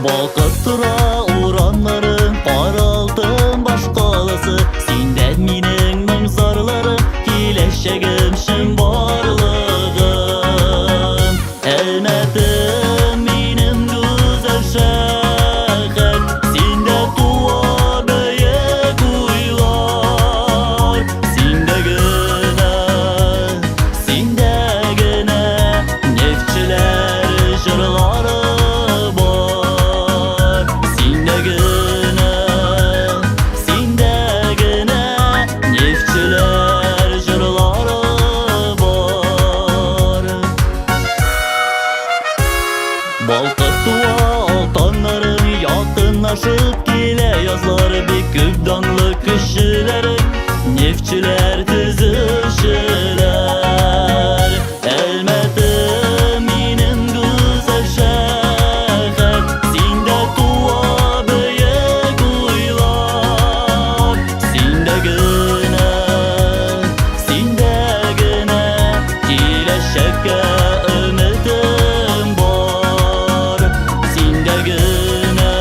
Балкып тора урамнарың, кара алтын башкаласы. Синдә минем моң-зарларым, киләчәгем чынбарлыгым. Әлмәтем минем гүзәл шәһәр, синдә туа бөек уйлар. Синдә генә, синдә генә нефтьчеләр җырлары бар. Синдә генә, синдә генә нефтьчеләр җырлары бар. Балкып туа алтаннарың, якынлашып килә язлар, бик күп данлы кешеләрең, нефтьчеләр, төзүчеләр. Әлмәтем минем гүзәл шәһәр, синдә туа бөек уйлар. Синдә генә, синдә генә киләчәккә өметем бар. Синдә генә,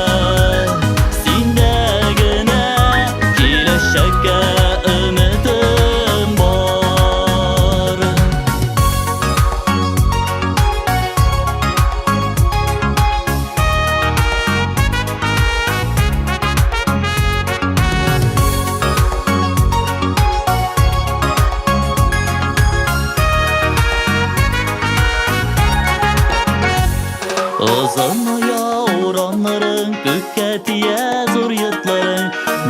синдә генә киләчәккә өметем бар. Озыная урамнарың, күккә тия зур йортларың,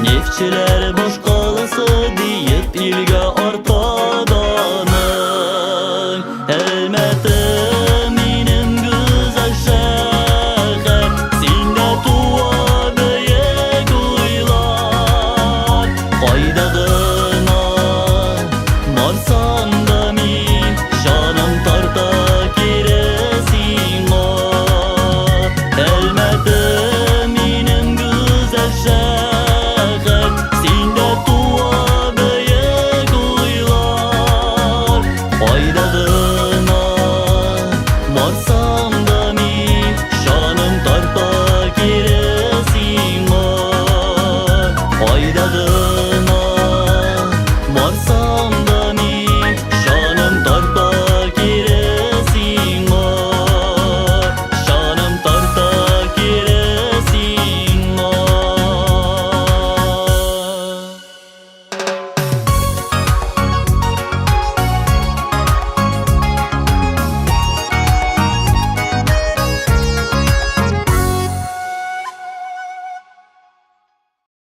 нефтьчеләр башкаласы диеп илгә арта даның. Әлмәтем минем гүзәл шәһәр, синдә туа бөек уйлар. Кайда гына барсам да мин, җаным тарта кире сиңа. Әлмәтем.